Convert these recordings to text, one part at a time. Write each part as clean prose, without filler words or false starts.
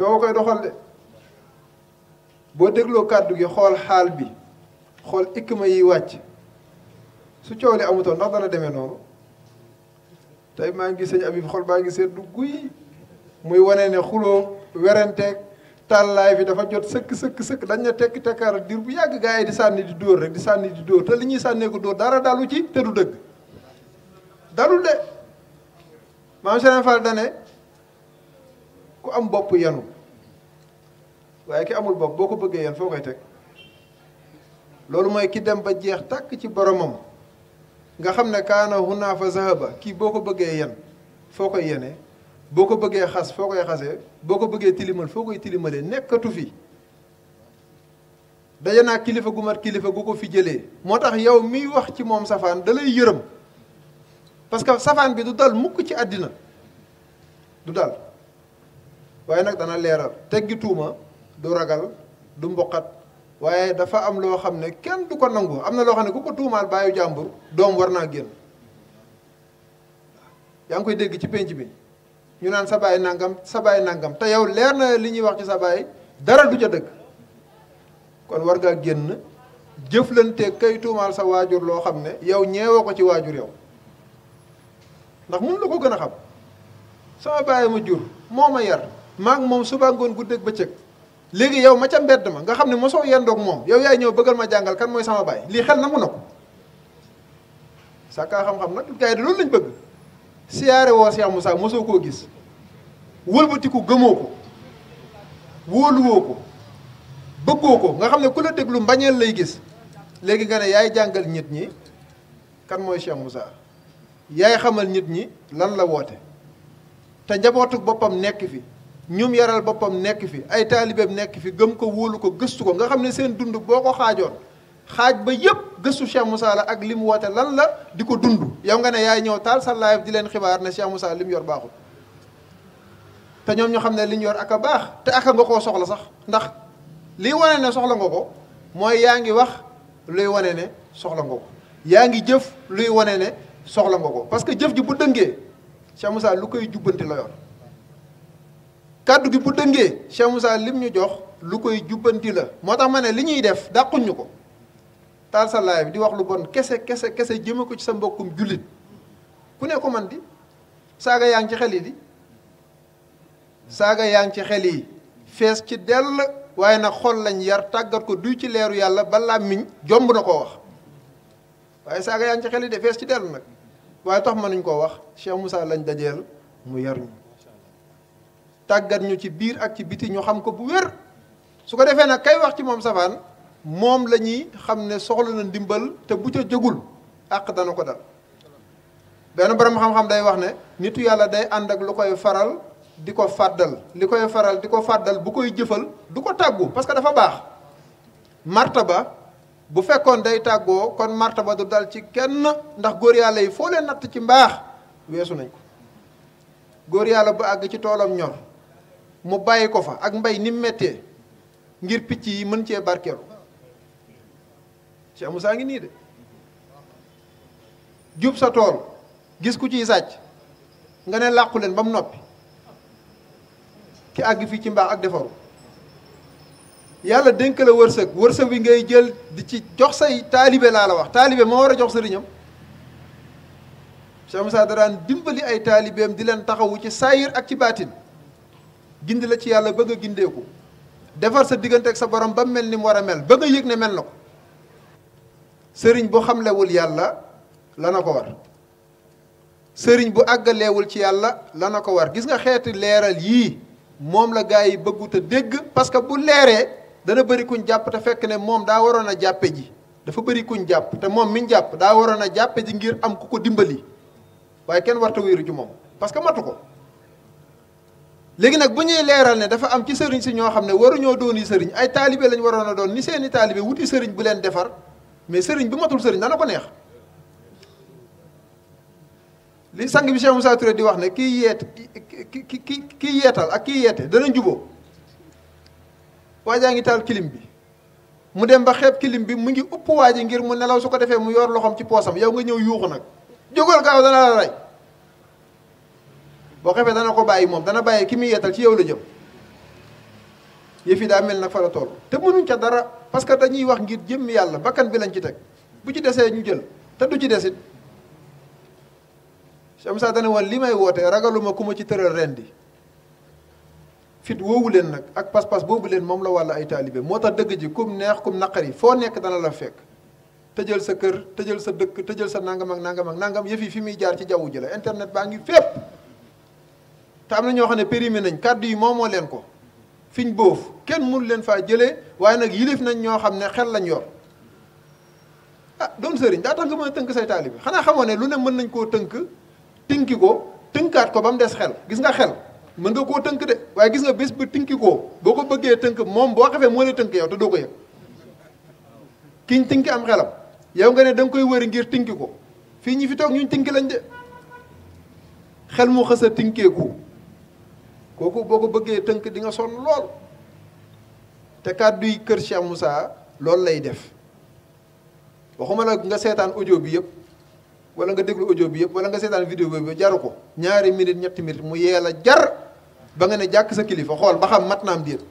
coow koy doxal de boo dégloo kàddu gi xool xaal bi xool ikma yi wàcc su coow li amutoon ndax dana demee noonu tey maa ngi sëñ Abib xol baa ngi seetlu guy muy wane ne xuloo werenteeg tàllaay bi dafa jot sëkk dañ na tekk tekkaar diir bu yàgg gaa yi di sànni di dóor rek di sànni di dóor te li ñuy sànnee ko dóor dara dalu ci te du dëgg dalul de maam Serigne Fall dane ku am bopp yenu waaye ki amul bopp boo ko bëggee yen foo koy teg loolu mooy ki dem ba jeex tàkk ci boromam nga xam ne kaana hunaa fa zahaba kii boo ko bëggee yen foo koy yenee boo ko bëggee xas foo koy xasee boo ko bëggee tilimal foo koy tilimalee nekkatu fi daje naa kilifa gu mat kilifa gu ko fi jëlee moo tax yow miy wax ci moom safaan da lay yërëm parce que safaan bi du dal mukk ci àddina du dal waaye nag dana leeral teggi tuuma du ragal du mboqat waaye dafa am loo xam ne kenn du ko nangu am na loo xam ne ku ko tuumaal bàyyi jàmbur doom war naa génn yaa ngi koy dégg ci pénc bi ñu naan sa baay nangam te yow leer na li ñuy wax ci sa baay dara du ca dëgg kon war ngaa génn jëflante kay tuumaal sa waajur loo xam ne yow ñeewoo ko ci waajur yow ndax mun la ko gën a xam sama baay ma jur moo ma yar maa ngi moom suba ngoon guddeeg bëccëg léegi yow ma ca mbedd ma nga xam ne mosoo yendoog moom yow yaay ñëw bëggal ma jàngal kan mooy sama baay lii xel nangu na ko sàkkaa xam-xam nag gars yi de loolu lañ bëgg siyaare woo Cheikh Moussa mosoo koo gis wëlbatiku gëmoo ko wóoluwoo ko bëggoo ko nga xam ne ku la déglu mbañeel lay gis léegi nga ne yaay jàngal nit ñi kan mooy Cheikh Moussa yaay xamal nit ñi lan la woote te njabootu boppam nekk fi ñum yaral boppam nekk fi ay taalibeem nekk fi gëm ko wóolu ko gëstu ko nga xam ne seen dund boo ko xaajoon xaaj ba yépp gëstu Cheikh Moussa la ak li mu woote lan la di ko dund yow nga ne yaay ñëw taal sa live di leen xibaar ne Cheikh Moussa li mu yor baaxul te ñoom ñu xam ne li ñu yor ak a baax te aka nga koo soxla sax ndax lii wane ne soxla nga ko mooy yaa ngi wax luy wane ne soxla nga ko yaa ngi jëf luy wane ne soxla nga ko parce que jëf ji bu dëngee Cheikh Moussa lu koy jubbanti la yor kàddu gi bu dëngee Cheikh Moussa lim ñu jox lu koy jubbanti la moo tax ma ne li ñuy def dàquñ ñu ko taal sa laay bi di wax lu bon kese jëme ko ci sa mbokkum jullit ku ne ko man di saaga yaa ngi ci xel yi di saaga yaa ngi ci xel yi fees ci dell waaye nag xol lañ yar tàggat ko duy ci leeru yàlla ba làmmiñ jomb na koo wax waaye saaga yaa ngi ci xel yi de fees ci dell nag waaye tax mënuñ koo wax Cheikh Moussa lañ dajeel mu yar ñu tàggat ñu ci biir ak ci biti ñu xam ko bu wér su ko defee nag kay wax ci moom safaan moom la ñuy xam ne soxla na ndimbal te bu ca jógul àq dana ko dal benn borom xam-xam day wax ne nitu yàlla day ànd ak lu koy faral di ko fàddal li koy faral di ko fàddal bu koy jëfal du ko tàggu parce que dafa baax martaba bu fekkoon day tàggoo kon martaba du dal ci kenn ndax góor yàlla yi foo leen natt ci mbaax weesu nañ ko góor yàlla bu àgg ci toolam ñor mu bàyyi ko fa ak mbay ni mu méttee ngir picc yi mën cee barkeelu Cheikh Moussa ngi nii de jub sa tool gis ku ciy sàcc nga ne làqu leen ba mu noppi ki àgg fii ci mbaax ak defaru yàlla dénk la wërsëg wi ngay jël di ci jox say taalibe laa la wax taalibe moo war a jox sëriñam Cheikh Moussa daraan dimbali ay taalibeem di leen taxawu ci saayir ak ci baatin gindi la ci yàlla bëgg a gindeeku defar sa diggante ak sa borom ba mel ni mu war a mel ba nga yëg ne mel na ko sëriñ bu xamlewul yàlla la na ko war sëriñ bu àggaleewul ci yàlla la na ko war gis nga xeeti leeral yii moom la gaa yi bëggut a dégg parce que bu leeree dana bëri kuñ jàpp te fekk ne moom daa waroon a jàppe ji dafa bëri kuñ jàpp te moom miñ jàpp daa waroon a jàppe ji ngir am ku ko dimbali waaye kenn warta wéeru ci moom parce que matu ko léegi nag bu ñuy leeral ne dafa am ci sëriñ si ñoo xam ne waruñoo doon yi sëriñ ay taalibe lañ waroon a doon ni seeni taalibe wuti sëriñ bu leen defar mais sëriñ bu matul sëriñ dana ko neex li sang bi Cheikh Moussa Touré di wax ne kii yeetal ak kii yeete dana njuboo waajaa ngi taal kilim bi mu dem ba xeeb kilim bi mu ngi upp waaji ngir mu nelaw su ko defee mu yor loxoom ci poosam yow nga ñëw yuuxu nag jógal gaaw dana la rey boo xefee dana ko bàyyi moom dana bàyyi ki muy yeetal ci yow la jëm yëf yi daa mel nag fa la toll te mënuñ ca dara parce que dañuy wax ngir jëmm yàlla bakkan bi lañ ci teg bu ci desee ñu jël te du ci desit Cheikh Moussa dane woon li may woote ragaluma ku ma ci tëral rendi fit woowu leen nag ak pas-pas boobu leen moom la wàlla ay taalibe moo tax dëgg ji kum neex kum naqari foo nekk dana la fekk tëjal sa kër tëjal sa dëkk tëjal sa nangam ak nangam ak nangam yëf yi fi muy jaar ci jaww ji la internet baa ngi fépp te am na ñoo xam ne périmé nañ kàddu yi moomoo leen ko fiñ boof kenn mënu leen faa jëlee waaye nag yilif nañ ñoo xam ne xel lañ yor ah doon sëriñ daa tax nga mën a tënk say taalibe xanaa xamoo ne lu ne mën nañ koo tinki ko tënkaat ko ba mu des xel gis nga xel mën nga koo tënk de waaye gis nga bés ba tinki ko boo ko bëggee tënk moom boo xefee moo lay tënk yow te doo ko yëg kiñ tinki am xelam yow nga ne da nga koy wëri ngir tinki ko fii ñi fi toog ñuñ tinki lañ de xel mu xës a tinkeeku kooku boo ko bëggee tënk di nga sonn lool te kàdduy kër Cheikh Moussa loolu lay def waxuma la nga seetaan audio bi yëpp wala nga déglu audio bi yëpp wala nga seetaan vidéo bi jaru ko ñaari minute ñetti minute mu yee la jar ba nga ne jàkk sa kilifa xool ba xam mat naam déet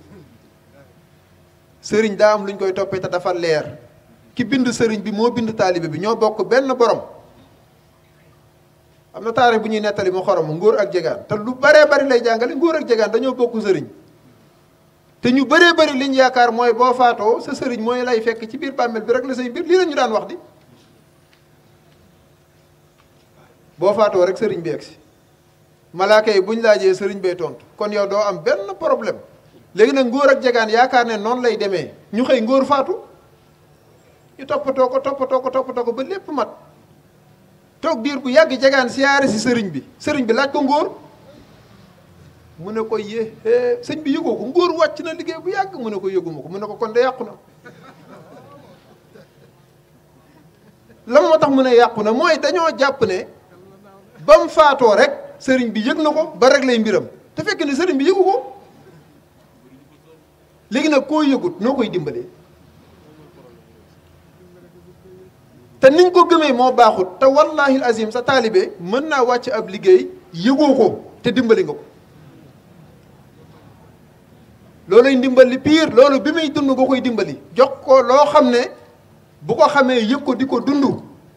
sëriñ daa am lu ñu koy toppee te dafa leer ki bind sëriñ bi moo bind taalibe bi ñoo bokk benn borom am na taarix bu ñuy nettali mu xorom ngóor ak jegaan te lu baree bari lay jàngale ngóor ak jegaan dañoo bokk sëriñ te ñu bëree bëri liñ yaakaar mooy boo faatoo sa sëriñ mooy lay fekk ci biir bàmmeel bi rek la say mbir lii la ñu daan wax di boo faatoo rek sëriñ bi egsi malaaka yi buñ laajee sëriñ bay tontu kon yow doo am benn problème léegi nag ngóor ak jegaan yaakaar ne noonu lay demee ñu xëy ngóor faatu ñu toppatoo ko ba lépp mat toog diir bu yàgg jegaan siyaare si sëriñ bi laaj ko ngóor mu ne ko sëñ bi yëgoo ko ngóor wàcc na liggéey bu yàgg mu ne ko yëguma ko mu ne ko kon de yàqu na lan moo tax mu ne yàqu na mooy dañoo jàpp ne ba mu faatoo rek sëriñ bi yëg na ko ba rek lay mbiram te fekk ne sëriñ bi yëgu ko léegi nag koo yëgut noo koy dimbalee te niñ ko gëmee moo baaxut te wallahi azim sa taalibe mën naa wàcc ab liggéey yëgoo ko te dimbali nga ko looluy ndimbali pire loolu bi muy dund nga koy dimbali jox ko loo xam ne bu ko xamee yëg ko di ko dund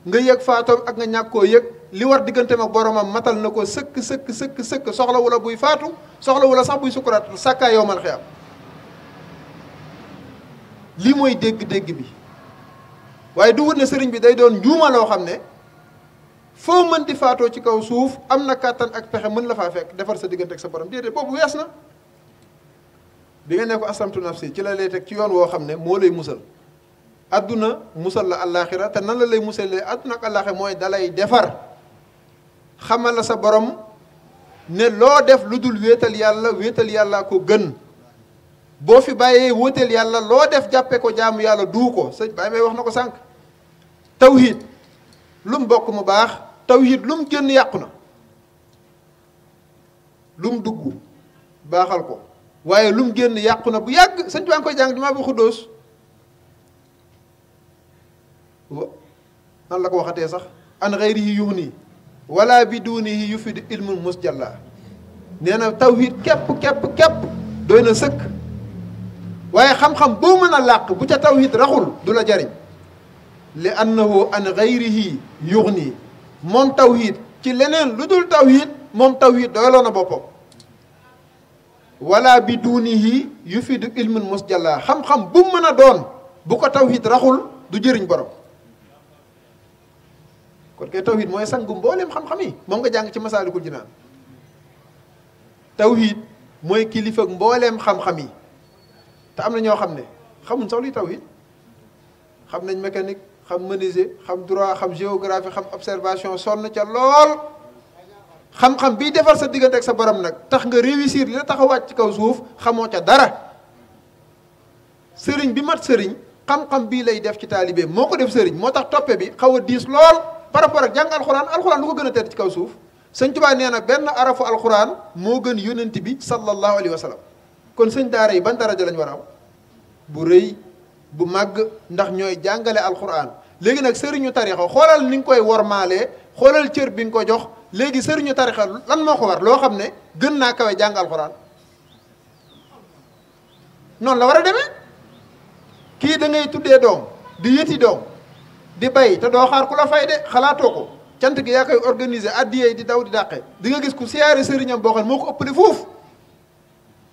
nga yëg faatoom ak nga ñàkk koo yëg li war digganteem ak boromam matal na ko sëkk soxla wala buy faatu soxla wala sax buy sukkuraat sàkkaa yow mal xiyaam lii mooy dégg-dégg bi waaye du wut ne sëriñ bi day doon njuuma loo xam ne foo mën di faatoo ci kaw suuf am na kàttan ak pexe mën la faa fekk defar sa diggante ak sa borom déedéet boobu wees na bi nga ne ko aslamtu nafsi ci la lay teg ci yoon woo xam ne moo lay musal adduna musal la àllaaxira te nan la lay musalee adduna ak àllaaxira mooy dalay defar xamal la sa borom ne loo def lu dul wéetal yàlla ko gën boo fi bàyyee wóotal yàlla loo def jàppe ko jaamu yàlla duu ko sëñ Baye may wax na ko sànq tawhid lu mu bokk mu baax tawhid lu mu génn yàqu na lu mu dugg baaxal ko waaye lu mu génn yàqu na bu yàgg sëñ baa ngi koy jàng dimaa bu xuddoos nan la ko waxatee sax an xayrihi yuxni wala bi dunihi yufidu ilmul musjalla nee na tawhid képp doy na sëkk waaye xam-xam boo mën a làq bu ca tawhid raxul du la jariñ li annahu an xayrihi yuxni moom tawhid ci leneen lu dul tawhid moom tawhid doyloo na boppam wala bi dunihi yufidu ilmul musjalla xam-xam bu mën a doon bu ko tawhid raxul du jëriñ borom kon kay tawhid mooy sangu mbooleem xam-xam yi moom nga jàng ci masaalikul jinaan tawhid mooy kilifa ak mbooleem xam-xam yi te am na ñoo xam ne xamuñ sax luy tawhid xam nañ mécanique xam menuisier xam droit xam géographie xam observation sonn ca lool xam-xam bii defar sa diggante ak sa borom nag tax nga réussir li la tax a wàcc ci kaw suuf xamoo ca dara sëriñ bi mat sëriñ xam-xam bii lay def ci taalibe moo ko def sëriñ moo tax toppe bi xaw a diis lool par rapport ak jàng alxuraan lu ko gën a tedd ci kaw suuf sëñ Tuubaa nee na benn arafu alxuraan moo gën yónent bi sallallahu alayhi wa sallam kon sëñ daara yi ban daraja lañ war a am bu rëy bu màgg ndax ñooy jàngale alxuraan léegi nag sëriñu tarixa xoolal ni nga koy wormaalee xoolal cër bi nga ko jox léegi sëriñu tarixa lan moo ko war loo xam ne gën naa kawe jàng alxuraan noonu la war a demee. kii da ngay tuddee doom di yëti doom di bay te doo xaar ku la fay de xalaatoo ko cant gi yaa koy organiser addiyee di daw di dàqe di nga gis ku siyaare sëriñam boo xam ne moo ko ëppale foofu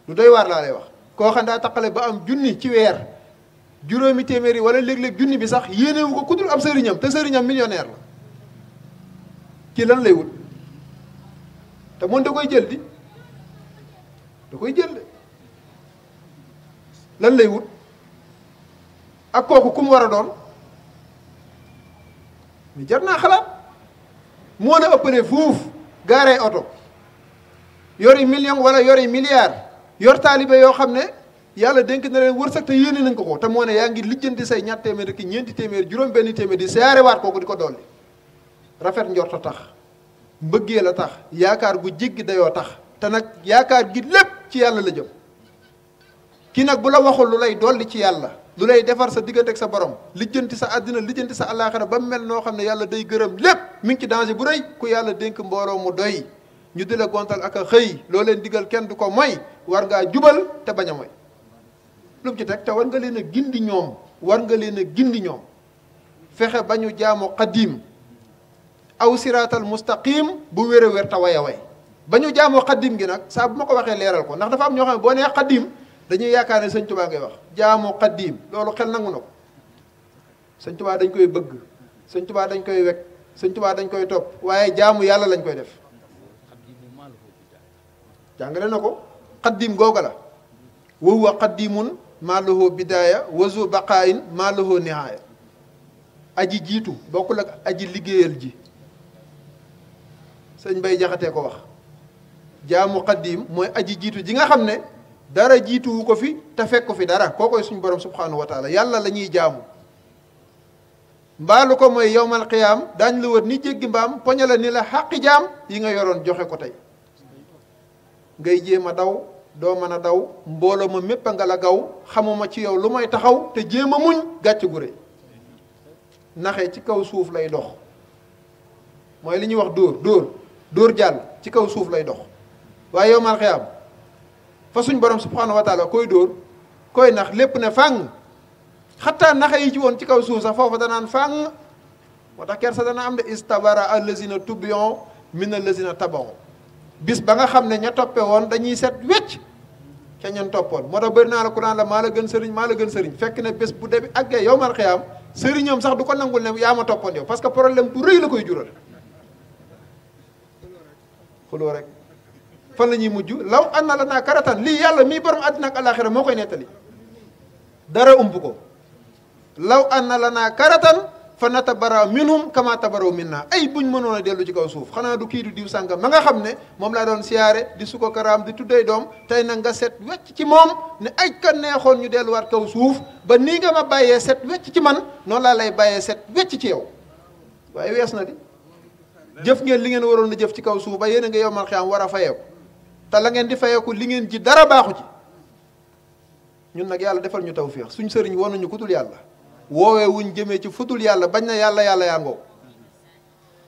lu doy waar laa lay wax. koo xam daa taqale ba am junni ci weer juróomi téeméeri wala léeg-léeg junni bi sax yéenewu ko ku dul am sëriñam te sëriñam millionnaire la kii lan lay wut te moom da koy jël di da koy jël de lan lay wut ak kooku ku mu war a doon mais jar naa xalaat moo la ëppalee fuuf gaaree oto yori million wala yori milliard yor taalibe yoo xam ne yàlla dénk na leen wërsëg te yéene nañ ko ko te moo ne yaa ngi lijjanti say ñatt téeméer ki ñeenti téeméer juróom benn téeméer di siyaare waat kooku di ko dolli rafet njort a tax mbëggee la tax yaakaar gu jéggi dayoo tax te nag yaakaar gi lépp ci yàlla la jëm kii nag bu la waxul lu lay dolli ci yàlla lu lay defar sa diggante ak sa borom lijjanti sa àddina lijjanti sa àllaaxira ba mel noo xam ne yàlla day gërëm lépp mi ngi ci danger bu rëy ku yàlla dénk mbooloo mu doy ñu di la gontal ak a xëy loo leen digal kenn du ko moy war ngaa jubal te bañ a moy lu mu ci teg te war nga leen a gindi ñoom war nga leen a gindi ñoom fexe ba ñu jaamu xaddiim aw siraatal mustaqim bu wér a wér te way a way ba ñu jaamoo xaddiim gi nag saa bu ma ko waxee leeral ko ndax dafa am ñoo xam ne boo nee xaddiim dañuy yaakaar ne sëñ Tuubaa ngay wax jaamu xaddiim loolu xel nangu na ko sëñ Tuubaa dañ koy bëgg sëñ Tuubaa dañ koy wekk sëñ Tuubaa dañ koy topp waaye jaamu yàlla lañ koy def jàngale na ko xaddiim googa la wa huwa xaddiimun maa lahu bidaaya wa zu baqaayin maa lahu nihaaya aji jiitu bokkul ak aji liggéeyal ji sëñ Bay Jaxate ko wax jaamu xaddiim mooy aji jiitu ji nga xam ne dara jiituwu ko fi te fekk ko fi dara kookoy suñ borom subhanahu wa taala yàlla la ñuy jaamu mbaalu ko mooy yowmal qiyaam daañ la wër ni jéggi mbaam poñe la ni la xàqi jaam yi nga yoroon joxe ko tey ngay jéem a daw doo mën a daw mbooloo ma mépp a nga la gaw xamuma ci yow lu may taxaw te jéem a muñ gàcc gu rëy naxe ci kaw suuf lay dox mooy li ñuy wax dóor jàll ci kaw suuf lay dox waaye yowmal qiyaam fa suñ borom subhanahu wa taala koy dóor koy nax lépp ne fàng xataa naxe yi ci woon ci kaw suuf sax foofa danaan fàng moo tax kersa dana am de istabara allazina tubion min allazina tabaon bis ba nga xam ne ña toppe woon dañuy set wecc ca ñan toppoon moo tax bëri naa la Quran la maa la gën sëriñ fekk ne bés bu debi àggee yowmal xiyaam sëriñam sax du ko nangul ne yaa ma toppoon yow parce que problème bu rëy la koy jural xuloo rek fan la ñuy mujj law an na la naa karatan lii yàlla mii borom àddina ak alaxira moo koy nettali dara ump ko law an na la naa karatan fa natabara minhum kama tabaraw minna ay buñ mënoon a dellu ci kaw suuf xanaa du kii du diw sàngam ma nga xam ne moom laa doon siyaare di suko karaam di tuddee doom tey nag nga set wecc ci moom ne ay kan neexoon ñu delluwaat kaw suuf ba nii nga ma bàyyee set wecc ci man noonu laa lay bàyyee set wecc ci yow waaye wees na di jëf ngeen li ngeen waroon a jëf ci kaw suuf ba yéen a nga yowmal xiyaam war a fayeeku te la ngeen di fayeeku li ngeen ji dara baaxu ci ñun nag yàlla defal ñu tawfiix suñ sëriñ wonuñu ku dul yàlla woowee wuñ jëmee ci futul yàlla bañ na yàlla yaa ngoo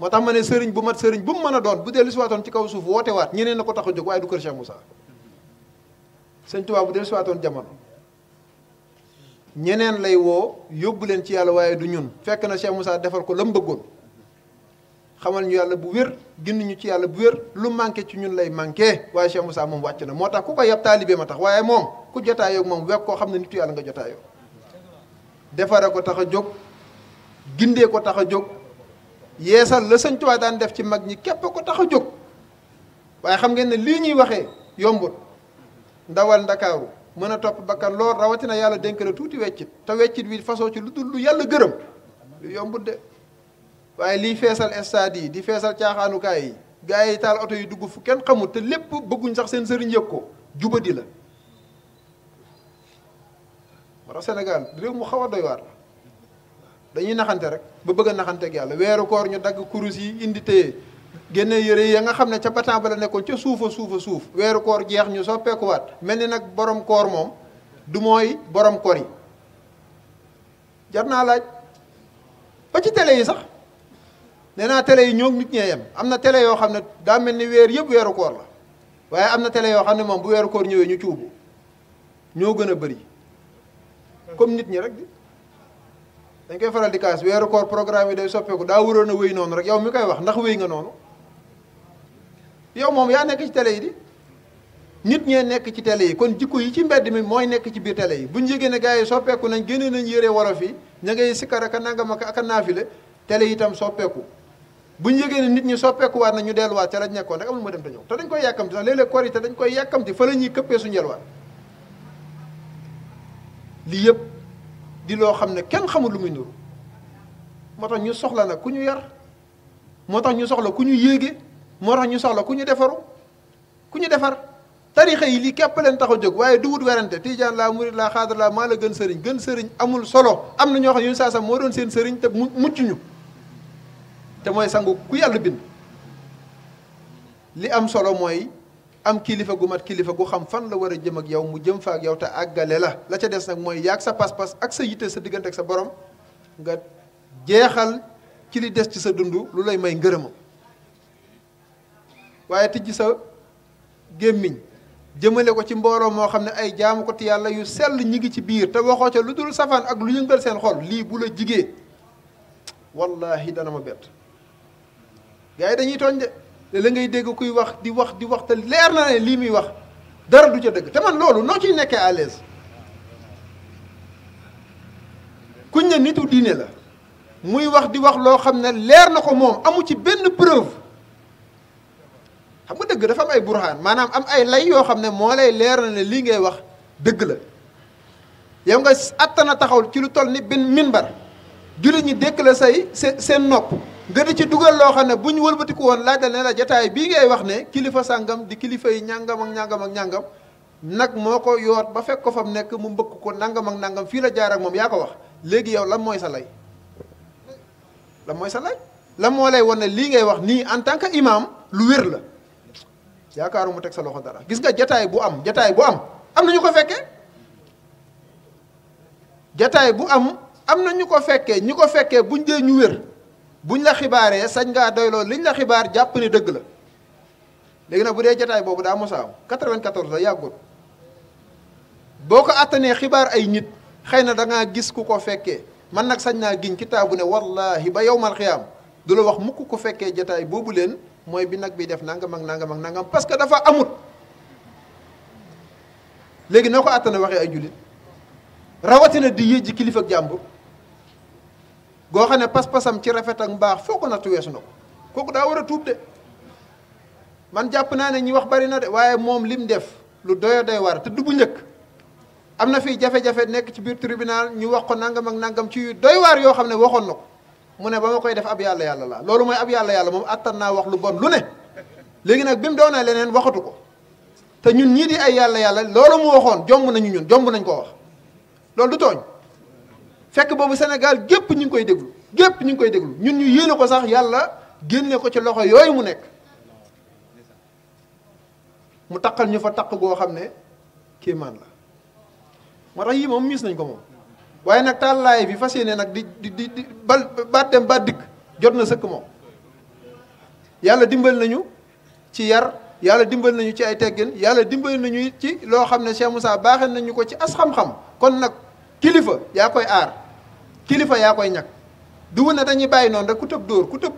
moo tax ma ne sëriñ bu mat sëriñ bu mu mën a doon bu dellu si waatoon ci kaw suuf woote waat ñeneen na ko tax a jóg waaye du kër Cheikh Moussa sëñ Tuubaa bu dellu si waatoon jamono ñeneen lay woo yóbbu leen ci yàlla waaye du ñun fekk na Cheikh Moussa defal ko la mu bëggoon xamal ñu yàlla bu wér gindi ñu ci yàlla bu wér lu manqué ci ñun lay manqué waaye Cheikh Moussa moom wàcc na moo tax ku ko yab taalibe ma tax waaye moom ku jotaayoo moom wekk koo xam ne nitu yàlla nga jotaayoo defare ko tax a jóg gindee ko tax a jóg yeesal la sëñ Tuubaa daan def ci mag ñi képp ko tax a jóg waaye xam ngeen ne lii ñuy waxee yombut ndawal ndakaaru mën a topp bakkan lool rawatina yàlla dénk la tuuti weccit te weccit wi fasoo ci lu dul lu yàlla gërëm lu yombut de waaye liy feesal stade yi di feesal caaxaanukaay yi gars yi taal oto yi dugg fu kenn xamul te lépp bëgguñ sax seen sëriñ yëg ko jubadi la moo tax Sénégal réew mu xaw a doy waar la dañuy naxante rek ba bëgg a naxante ak yàlla weeru koor ñu dagg kurus yi indi téye génne yëre ya nga xam ne ca bataan ba la nekkoon ca suufa suuf weeru koor jeex ñu soppeekuwaat mel ni nag borom koor moom du mooy borom koor yi jar naa laaj ba ci télé yi sax nee naa télé yi ñoo nit ñee yem am na télé yoo xam ne daa mel ni weer yëpp weeru koor la waaye am na télé yoo xam ne moom bu weeru koor ñëwee ñu cuubu ñoo gën a bëri comme nit ñi rek di dañ koy faral di kaas weeru koor programme yi day soppeeku daa waroon a wéy noonu rek yow mi koy wax ndax wéy nga noonu yow moom yaa nekk ci télé yi di nit ñee nekk ci télé yi kon jikko yi ci mbedd mi mooy nekk ci biir télé yi bu ñu yégée ne gars yi soppeeku nañ génne nañ yére wolof yi ña ngay sikkar aka nangam ak a naafile télé yi itam soppeeku bu ñu yégée ne nit ñi soppeekuwaat na ñu delluwaat ca lañ nekkoon rek amul ma dem te ñëw te dañ koy yàkkamti sax léeg-léeg koor yi te dañ koy yàkkamti fa la ñuy këppee suñu yelwaat lii yëpp di loo xam ne kenn xamul lu muy nuru moo tax ñu soxla nag ku ñu yar moo tax ñu soxla ku ñu yéege moo tax ñu soxla ku ñu defaru ku ñu defar tarixa yi lii képp leen tax a jóg waaye du wut werante tijaan laa murid laa xaadar laa maa la gën sëriñ amul solo am na ñoo xam ne ñun saa sam moo doon seen sëriñ te mucc ñu te mooy sangu ku yàlla bind li am solo mooy am kilifa gu mat kilifa gu xam fan la war a jëm ak yow mu jëm fa ak yow te àggale la ca des nag mooy yaag sa pas-pas ak sa yitte sa diggante ak sa borom nga jeexal ci li des ci sa dund lu lay may ngërëmam waaye tijji sa gémmiñ jëmale ko ci mbooloo moo xam ne ay jaamu ko ti yàlla yu sell ñi ngi ci biir te waxoo ca lu dul safaan ak lu yëngal seen xol lii bu la jigee wallahi dana ma bett gars yi dañuy tooñ de la ngay dégg kuy wax di wax te leer na ne lii muy wax dara du ca dëgg te man loolu noo ciy nekkee à l'aise kuñ ne nitu diine la muy wax di wax loo xam ne leer na ko moom amu ci benn preuve xam nga dëgg dafa am ay burhaan maanaam am ay lay yoo xam ne moo lay leer na ne lii ngay wax dëgg la yow nga attana taxaw ci lu toll ni bin minbar jullit ñi dékk la seen nopp nga di ci dugal loo xam ne bu ñu wëlbatiku woon laaj la ne la jataay bii ngay wax ne kilifa sàngam di kilifa yi ñàngam ak ñàngam ak ñàngam nag moo ko yoot ba fekk ko fa mu nekk mu mbëkk ko nangam ak nangam fii la jaar ak moom yaa ko wax léegi yow lan mooy sa lay lan mooy sa lay lan moo lay wan ne lii ngay wax nii en tant que imam lu wér la yaakaaru mu teg sa loxo dara gis nga jataay bu am am na ñu ko fekkee jataay bu am na ñu ko fekkee buñ dee ñu wér buñ la xibaaree sañ ngaa doyloo liñ la xibaar jàpp ne dëgg la léegi nag bu dee jataay boobu daa mosa am 94 la yàggul boo ko attanee xibaar ay nit xëy na da ngaa gis ku ko fekkee man nag sañ naa giñ kitaabu ne wallahi ba yowmal xiyaam du la wax mukk ko fekkee jataay boobu leen mooy bi nag bi def nangam ak nangam ak nangam parce que dafa amut léegi noo ko attana waxee ay jullit rawatina di yëjji kilifa ak jàmbur goo xam ne pas-pasam ci rafet ak mbaax foo ko nattu weesu na ko kooku daa war a tuub de man jàpp naa ne ñi wax bari na de waaye moom lim def lu doyo doy war te du bu njëkk am na fii jafe-jafe nekk ci biir tribunal ñu wax ko nangam ak nangam ci yu doy waar yoo xam ne waxoon na ko mu ne ba ma koy def ab yàlla la loolu mooy ab yàlla moom attan naa wax lu bon lu ne léegi nag bi mu doonee leneen waxatu ko te ñun ñii di ay yàlla loolu mu waxoon jomb nañ koo wax loolu du tooñ fekk boobu Sénégal gépp ñu ngi koy déglu ñun ñu yéene ko sax yàlla génne ko ci loxo yooyu mu nekk mu taqal ñu fa taq goo xam ne kéemaan la moo tax yii moom miis nañ ko moom waaye nag tàllaay bi fas yéene nag di baat dem baat dikk jot na sëkk moom yàlla dimbal nañu ci yar yàlla dimbal nañu ci ay teggin yàlla dimbal nañu ci loo xam ne Cheikh Moussa baaxee nañu ko ci as xam-xam kon nag kilifa yaa koy aar kilifa yaa koy ñàkk du ne dañuy bàyyi noonu rek ku tëb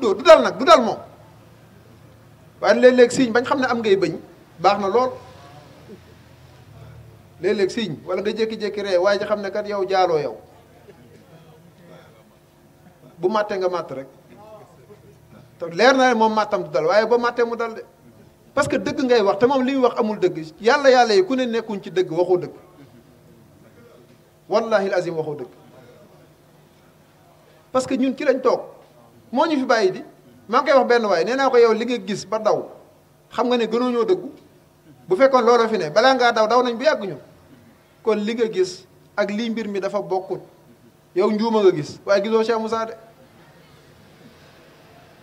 dóor du dal nag du dal moom waaye léeg-léeg signe bañ xam ne am ngay bëñ baax na lool léeg-léeg signe wala nga jékki-jékki ree waaye ji xam ne kat yow jaaloo yow bu màttee nga màtt rek te leer na ne moom màttam du dal waaye ba màttee mu dal de parce que dëgg ngay wax te moom li muy wax amul dëgg yàlla yi ku ne nekkuñ ci dëgg waxoo dëgg wallahi azim waxoo dëgg parce que ñun ci lañ toog moo ñu fi bàyyi di maa ngi koy wax benn waaye nee naa ko yow li nga gis ba daw xam nga ne gënoo ñoo dëggu bu fekkoon looloo fi ne balaa ngaa daw nañ bu yàgg ñu kon li nga gis ak lii mbir mi dafa bokkut yow njuuma nga gis waaye gisoo Cheikh Moussa de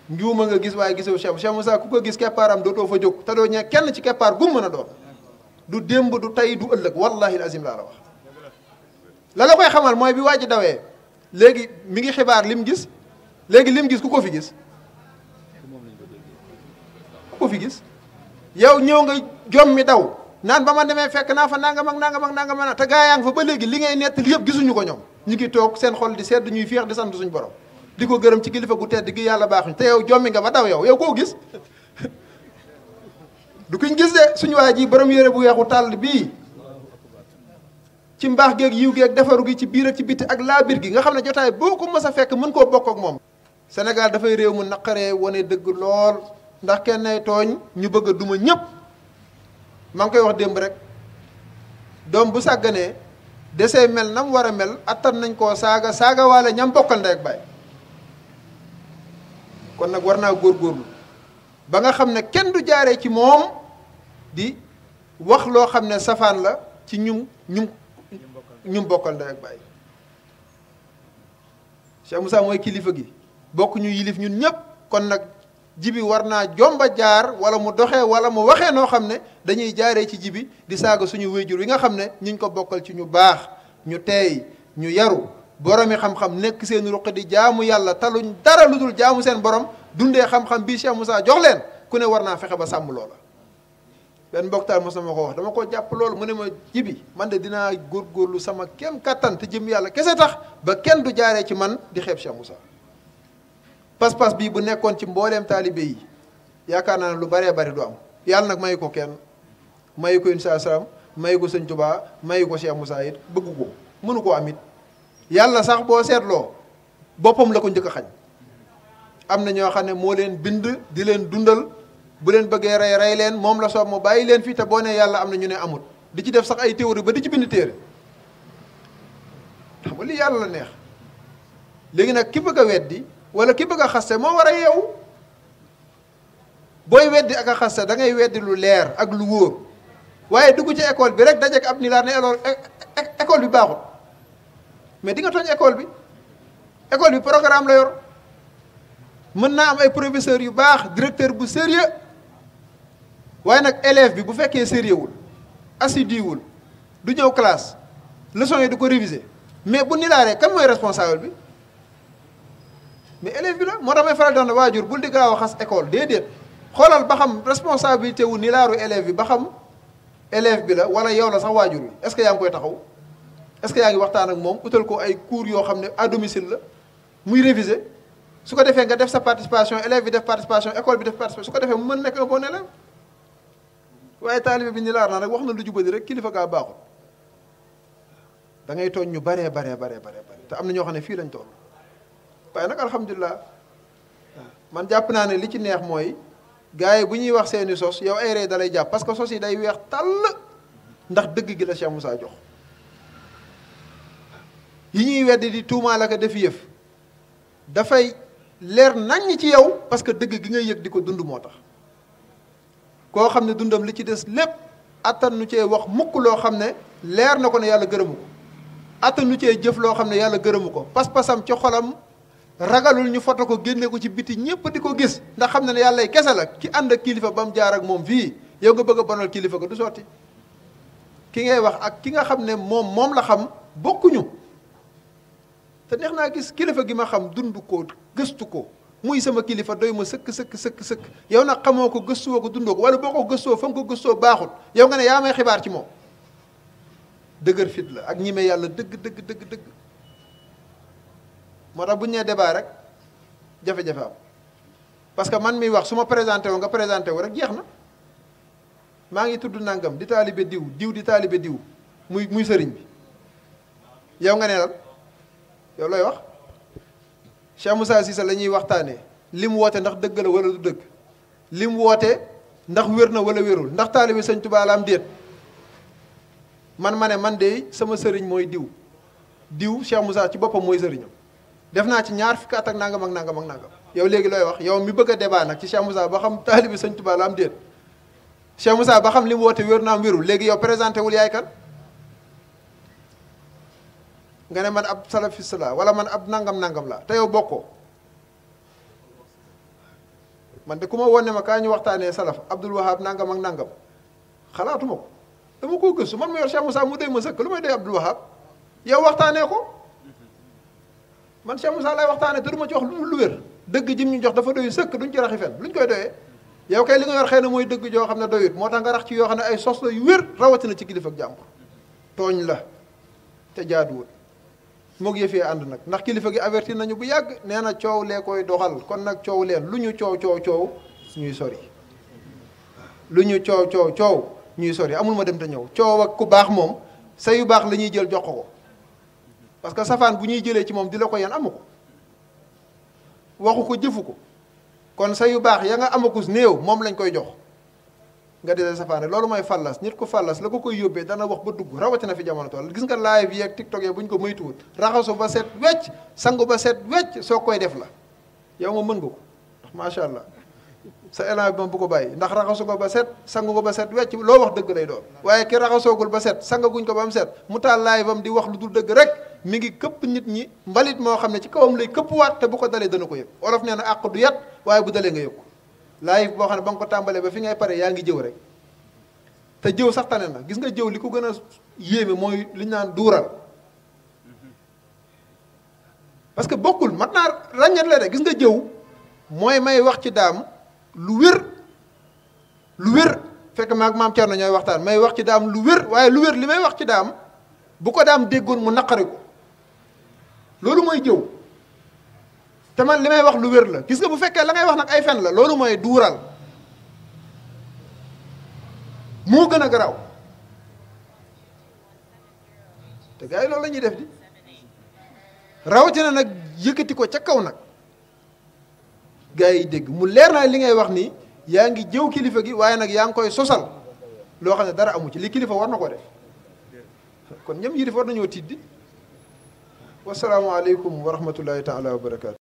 njuuma nga gis waaye gisoo Cheikh Moussa ku ko gis keppaaram dootoo fa jóg te doo ñee kenn ci keppaar gum mën a doon du démb du tey du ëllëg wallahi azim laa la wax la koy xamal mooy bi waa ji dawee léegi mi ngi xibaar lim gis léegi lim gis ku ko fi gis yow ñëw nga jom mi daw naan ba ma demee fekk naa fa nangam ak nangam ak nangam te gaa yaa ngi fa ba léegi li ngay nettali yëpp gisuñu ko ñoom ñu ngi toog seen xol di sedd ñuy féex di sant suñu borom di ko gërëm ci kilifa gu tedd gi yàlla baaxuñ te yow jommi nga ba daw yow koo gis du kuñ gis de suñu waa ji borom yére bu weexu tàll bii ci mbaax geeg yiw geeg defaru gi ci biir ak ci bitti ak laabir gi nga xam ne jotaay boo ko mës a fekk mën koo bokk ak moom. Sénégal dafay réew mu naqaree wane dëgg lool ndax kenn ay tooñ ñu bëgg a duma ñëpp maa ngi koy wax démb rek doom bu sàgganee desee mel nam war a mel attan nañ koo saaga waale ñam bokkal ndey ak baay kon nag war naa góorgóorlu ba nga xam ne kenn du jaaree ci moom di wax loo xam ne safaan la ci ñum bokkal ndey ak baay. Cheikh Moussa mooy kilifa gi bokk ñu yilif ñun ñëpp kon nag jibi war naa jomba jaar wala mu doxee wala mu waxee noo xam ne dañuy jaaree ci jibi di saaga suñu wéyjur yi nga xam ne ñiñ ko bokkal ci ñu baax ñu teey ñu yaru boromi xam-xam nekk seen ruq di jaamu yàlla taluñ dara lu dul jaamu seen borom dundee xam-xam bii Cheikh Moussa jox leen ku ne war naa fexe ba sàmm loola. benn mboktaal mos na ma ko wax dama ko jàpp loolu mu ne ma jibi man de dinaa góorgóorlu sama kem kattan te jëm yàlla kese tax ba kenn du jaaree ci man di xeeb Cheikh Moussa. pas-pas bii bu nekkoon ci mbooleem taalibe yi yaakaar naa ne lu baree bari du am yàlla nag mayu ko kenn mayu ko Insa salaam mayu ko sëñ Tuubaa mayu ko Cheikh Moussa it bëgg ko mënu koo am it yàlla sax boo seetloo boppam la ko njëkk a xañ am na ñoo xam ne moo leen bind di leen dundal bu leen bëggee rey leen moom la soob mu bàyyi leen fii te boo nee yàlla am na ñu ne amut di ci def sax ay théorie ba di ci bind téere xam nga li yàlla la neex léegi nag ki bëgg a weddi wala ki bëgg a xaste moo war a yeewu booy weddi ak a xaste da ngay weddi lu leer ak lu wóor waaye dugg ci école bi rek dajeek ab ni laa ne école bi baaxul mais di nga tooñ école bi programme la yor mën naa am ay professeur yu baax directeur bu sérieux waaye nag élève bi bu fekkee sérieux wul assidu wul du ñëw classe leçon yi du ko réviser mais bu nilaaree kan mooy responsable bi mais élève bi la moo tax may faral di wax ne waajur bul di gaaw a xas école déedéet xoolal ba xam responsabilité wu nilaaru élève bi ba xam élève bi la wala yow la sax waajur bi est-ce que yaa ngi koy taxaw est-ce que yaa ngi waxtaan ak moom utal ko ay cours yoo xam ne à domicile la muy réviser su ko defee nga def sa participation élève bi def participation école bi def participation su ko defee mu mën nekk un bon élève waaye taalibe bi nilaar naa nag wax na lu jubadi rek kilifa gaa baaxul da ngay tooñ ñu baree te am na ñoo xam ne fii lañ toll waaye nag alhamdulilah man jàpp naa ne li ci neex mooy gars yi bu ñuy wax seeni sos yow ay rey dalay jàpp parce que sos yi day weex tàll ndax dëgg gi la Cheikh Moussa jox yi ñuy weddi di tuumaal ak def yëf dafay leer naññ ci yow parce que dëgg gi ngay yëg di ko dund moo tax koo xam ne dundam li ci des lépp attan nu cee wax mukk loo xam ne leer na ko ne yàlla gërëmu ko attan nu cee jëf loo xam ne yàlla gërëmu ko pas-pasam ci xolam ragalul ñu foto ko génne ko ci biti ñëpp di ko gis ndax xam ne ne yàlla kese la ki ànd ak kilifa ba mu jaar ak moom fii yow nga bëgg a bonal kilifa ko du sotti ki ngay wax ak ki nga xam ne moom la xam bokkuñu te neex naa gis kilifa gi ma xam dund ko gëstu ko muy sama kilifa doy ma sëkk yow nag xamoo ko gëstuwoo ko dundoo ko wala boo ko gëstoo fa nga ko gëstoo baaxul yow nga ne yaa may xibaar ci moom dëgër fit la ak ñime yàlla dëgg moo tax bu ñu nee débat rek jafe-jafe am parce que man miy wax su ma présenté wu nga présenté wu rek jeex na maa ngi tudd nangam di taalibe diw di taalibe diw muy sëriñ bi yow nga ne lan yow looy wax Cheikh Moussa Cissé la ñuy waxtaanee li mu woote ndax dëgg la wala du dëgg li mu woote ndax wér na wala wérul ndax taalibe sëñ Tuubaa la am déet man ma ne man de sama sëriñ mooy diw Cheikh Moussa ci boppam mooy sëriñam def naa ci ñaar fukki at ak nangam yow léegi looy wax yow mi bëgg a débat nag ci Cheikh Moussa ba xam taalibe sëñ Tuubaa la am déet Cheikh Moussa ba xam li mu woote wér na am wérul léegi yow présenté wul yaay kan nga ne man ab salafiste la wala man ab nangam la te yow bokkoo man de ku ma woon ne ma kaa ñu waxtaanee salaf Abdul Wahab nangam ak nangam xalaatuma ko dama koo gëstu man ma yor Cheikh Moussa mu doy ma sëkk lu may doy Abdul Wahab yow waxtaanee ko man Cheikh Moussa lay waxtaanee te du ma ci wax lu wér dëgg jim ñu jox dafa doy sëkk duñ ci raxi fen luñ koy doyee yow kay li nga yor xëy na mooy dëgg joo xam ne doyut moo tax nga rax ci yoo xam ne ay sos la yu wér rawatina ci kilifa ak jàmbur tooñ la te jaaduwul moog yëfee ànd nag ndax kilifa gi avertir nañu bu yàgg nee na coow lee koy doxal kon nag coow leen lu ñu coow ñuy sori lu ñu coow ñuy sori amul ma dem te ñëw coow ak ku baax moom sa yu baax la ñuy jël jox ko parce que safaan bu ñuy jëlee ci moom di la ko yan amu ko waxu ko jëfu ko kon sa yu baax ya nga amakus néew moom lañ koy jox nga dee safaane loolu mooy fallas nit ku fallas la ko koy yóbbee dana wax ba dugg rawatina fi jamono toll gis nga live yi ak tiktok yi bu ñu ko moytuwul raxasu ba set wecc sangu ba set wecc soo koy def la yow ma mën nga ko ndax macha allah sa élan bi moom bu ko bàyyi ndax raxasu ko ba set sangu ko ba set wecc loo wax dëgg lay doon waaye ki raxasoogul ba set sangaguñ ko ba mu set mu taal live am di wax lu dul dëgg rek mi ngi këpp nit ñi mbalit moo xam ne ci kawam lay këpp waat te bu ko dalee dana ko yëg olof nee na àq du yat waaye bu dalee nga yëg ko live boo xam ne ba nga ko tàmbalee ba fi ngay pare yaa ngi jëw rek te jëw sax tane na gis nga jëw li ko gën a yéeme mooy li ñu naan duural parce que bokkul mat naa ràññat la de gis nga jëw mooy may wax ci daam lu wér fekk maag maam Thierno ñooy waxtaan may wax ci daam lu wér waaye lu wér li may wax ci daam bu ko daam déggoon mu naqari ko loolu mooy jëw te man li may wax lu wér la gis nga bu fekkee la ngay wax nag ay fen la loolu mooy duural moo gën a garaaw te gars yi loolu la ñuy def di rawatina nag yëkkati ko ca kaw nag gars yi dégg mu leer naa li ngay wax nii yaa ngi jëw kilifa gi waaye nag yaa ngi koy sosal loo xam ne dara amu ci li kilifa war na ko def kon ñoom yi def war nañoo tiddi wasalaamaaleykum wa rahmatullahi taala wa barakaatu